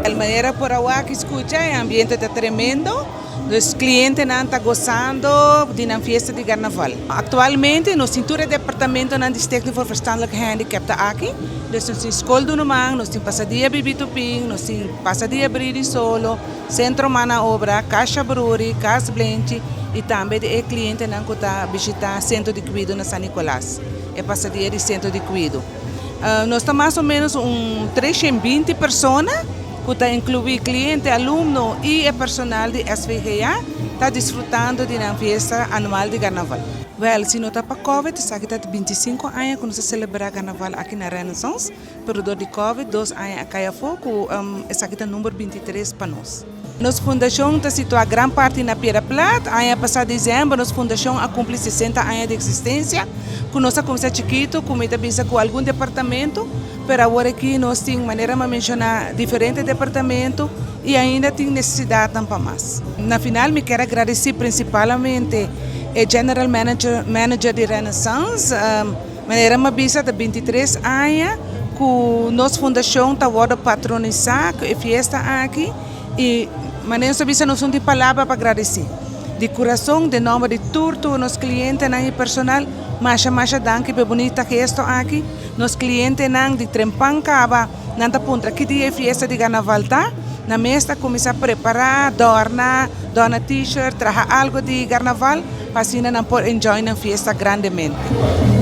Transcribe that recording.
El manera por awak scucha e ambiente ta tremendo. Dus clientenan ta gozando di nan fiesta di carnaval. Actualmente nos tin tur e departamentonan di Stichting voor Verstandelijk Gehandicapten aki. Dus nos tin School Dunoman, nos tin Pasadia Bibi Tupin, nos tin Pasadia Bridi Solo, Centro Mana Obra, Kasha Bruri, Cas Blenchi y tambe di e clientenan cu ta bishita Centro di Cuido na San Nicolas, e pasadia di Centro di Cuido. Nos ta mas o menos un 320 persona cu ta inclui cliente, alumno y e personal di SVGA ta disfrutando di nan fiesta anual di carnaval. Wel, si no ta pa COVID, esaki ta 25 aña cu nos ta celebra carnaval aki na Renaissance, pero door di COVID, 2 aña a cay afo cu esaki ta number 23 pa nos. Nos fundacion ta situa gran parti na Piedra Plat. Aña pasa december, nos fundacion a cumpli 60 aña di existencia. Cu nos a cuminsa chikito, cu mi ta bisa cu algun departamento, pero awor aki nos tin, manera mi a menciona, diferente departamento y ainda tin necesidad pa mas. Na final, mi kier gradici principalmente e General Manager di Renaissance, manera mi a bisa di 23 aña, cu nos fundacion ta wordo patronisa cu e fiesta aki y manera mi bisa, nos no tin palabra pa gradici. Di curason, di nomber di tur nos clientenan y personal, masha masha danki pa bunita gesto aki. Nos clientenan di trempan caba, nan ta puntra ki dia e fiesta di carnaval ta, nan mes ta cuminsa prepara, dorna, dorna t-shirt, traha algo di carnaval, pa asina nan por enjoy nan fiesta grandemente.